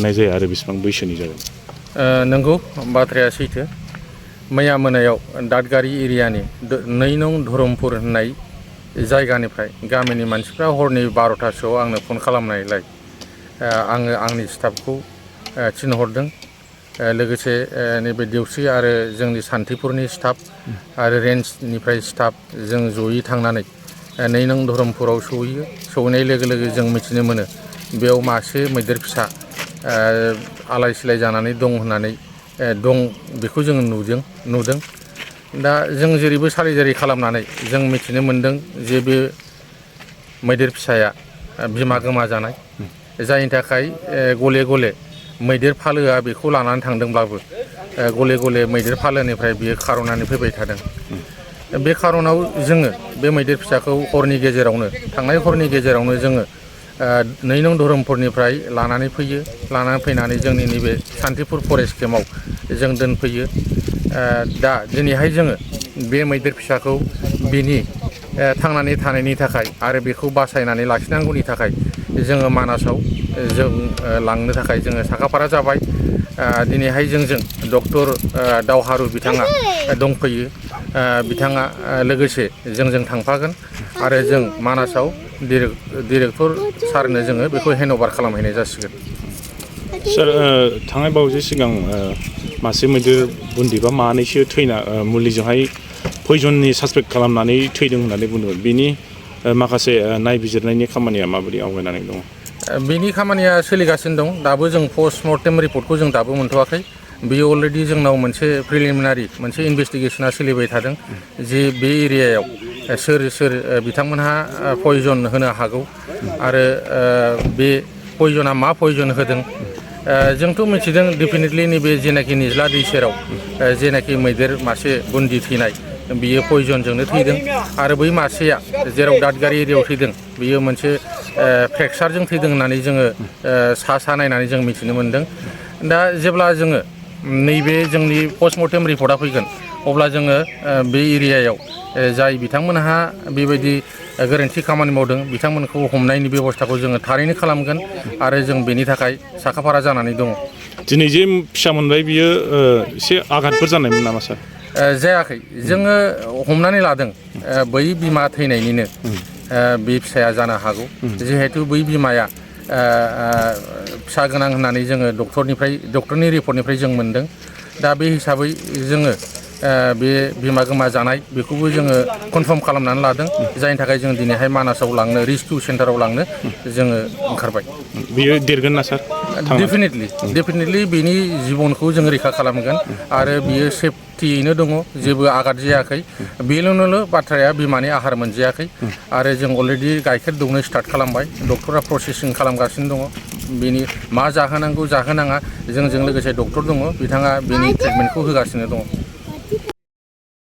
मोननाय जाया आरो बेसेबां बैसोनि जागोन? नंगौ बाथ्राया सैथो। मैया मोनायाव दादगारि एरियानि 2 नं धरमपुर होननाय जायगानिफ्राय गामिनि मानसिफ्रा हरनि 12टासोआव आंनो फन खालामनायलाय आङो आंनि स्टाफखौ थिनहरदों। लोगोसे नैबे देवस्रि आरो जोंनि सान्थिपुरनि स्टाफ आरो रेन्जनिफ्राय स्टाफ जों जयै थांनानै 2 नं धरमपुराव सहैयो। सहैनाय लोगो लोगो जों मिथिनो मोनो बेयाव मासे मैदेर फिसा आलाय सिलाय जानानै दं होननानै दं बेखौ जों नुदों। दा जों जेरैबो सारिजारि खालामनानै जों मिथिनो मोनदों जे बे मैदेर फिसाया बिमा गोमाजानाय, जायनि थाखाय गले गले मैदेर फालोआ बेखौ लानानै थांदोंब्लाबो गले गले मैदेर फालोनिफ्राय बियो खार'नानै फैबाय थादों। बे खार'नाव जोङो बे मैदेर फिसाखौ थांनाय हरनि गेजेरावनो जोङो 2 नं धरमपुरनिफ्राय लानानै फैयो। लानानै फैनानै जोंनि नैबे सान्थिपुर फरेस्ट केम्पआव जों दोनफैयो। दा दिनैहाय जोङो बे मैदेर फिसाखौ बिनि थांनानै थानायनि थाखाय आरो बेखौ बासायनानै लाखिनांगौनि थाखाय जोङो मानासाव जों लांनो थाखाय जोङो साखाफारा जाबाय। दिनैहाय जोंजों डक्टर दावहारु बिथाङा दंफैयो। बिथाङा लोगोसे जोंजों थांफागोन आरो जों मानासाव डिरेक्टर सारनो जोङो बेखौ हेन्डअभार खालामहैनाय जासिगोन। सार, थांनाय बावैसो सिगां मासे मैदेर बुन्दि बा मानैसो मुलिजोंहाय पयजननि सासपेक्ट खालामनानै थैदों होननानै बुंदोंमोन। बेनि माखासे नायबिजिरनायनि खामानिया माबायदि आवगायनानै दङ? बेनि खामानिया सोलिगासिनो दं। दाबो जों पस्टमर्टेम रिपर्टखौ जों दाबो मोनथ'वाखै। बेयो अलरेडि जोंनाव मोनसे प्रिलिमिनारि मोनसे इनभेस्टिगेसना सोलिबाय थादों जे बे एरियायाव सोर बिथांमोनहा पयजन होनो हागौ आरो बे पयजना मा पयजन होदों। जोंथ' मिथिदों डेफिनेटलि नैबे जेनाखि निज्ला दै सेराव जेनाखि मैदेर मासे बुन्दि थैनाय बियो पयजनजोंनो थैदों आरो बै मासेया जेराव दादगारि एरियायाव थैदों बियो मोनसे फ्रेक्सारजों थैदों होननानै जोङो सा नायनानै जों मिथिनो मोनदों। दा जेब्ला जोङो नैबे जोंनि पस्टमर्टेम रिपर्टआ फैगोन अब्ला जोङो बे एरियायाव जाय बिथांमोनहा बेबायदि गोरोन्थि खामानि मावदों बिथांमोनखौ हमनायनि बेब'स्थाखौ जोङो थारैनो खालामगोन आरो जों बेनि थाखाय साखाफारा जानानै दङ। दिनै जे फिसा मोनबाय बियो एसे आघातफोर जानायमोन नामा सार? जायाखै। जोङो हमनानै लादों बै बिमा थैनायनिनो बे फिसाया जानो हागौ। जिहेथु बै बिमाया फिसा गोनां होननानै जोङो डक्टरनि रिपर्टनिफ्राय जों मोनदों। दा बे हिसाबै जोङो बे बिमा गोमा जानाय बेखौबो जोङो कनफार्म खालामनानै लादों। जायनि थाखाय जों दिनैहाय मानासाव लांनो रेस्किउ सेन्टाराव लांनो जोङो ओंखारबाय। बियो देरगोन ना सार? डेफिनेटलि बेनि जिबनखौ जों रैखा खालामगोन आरो बियो सेफटियैनो दङ, जेबो आघात जायाखै। बेल' बाथ्राया बिमानि आहार मोनजायाखै आरो जों अलरेडि गाइखेर दौनो स्टार्ट खालामबाय। डक्टरा प्रसेसिं खालामगासिनो दङ। बेनि मा जाहोनांगौ जाहोनाङा जोंजों लोगोसे डक्टर दङ, बिथाङा बेनि ट्रिटमेन्टखौ होगासिनो दङ।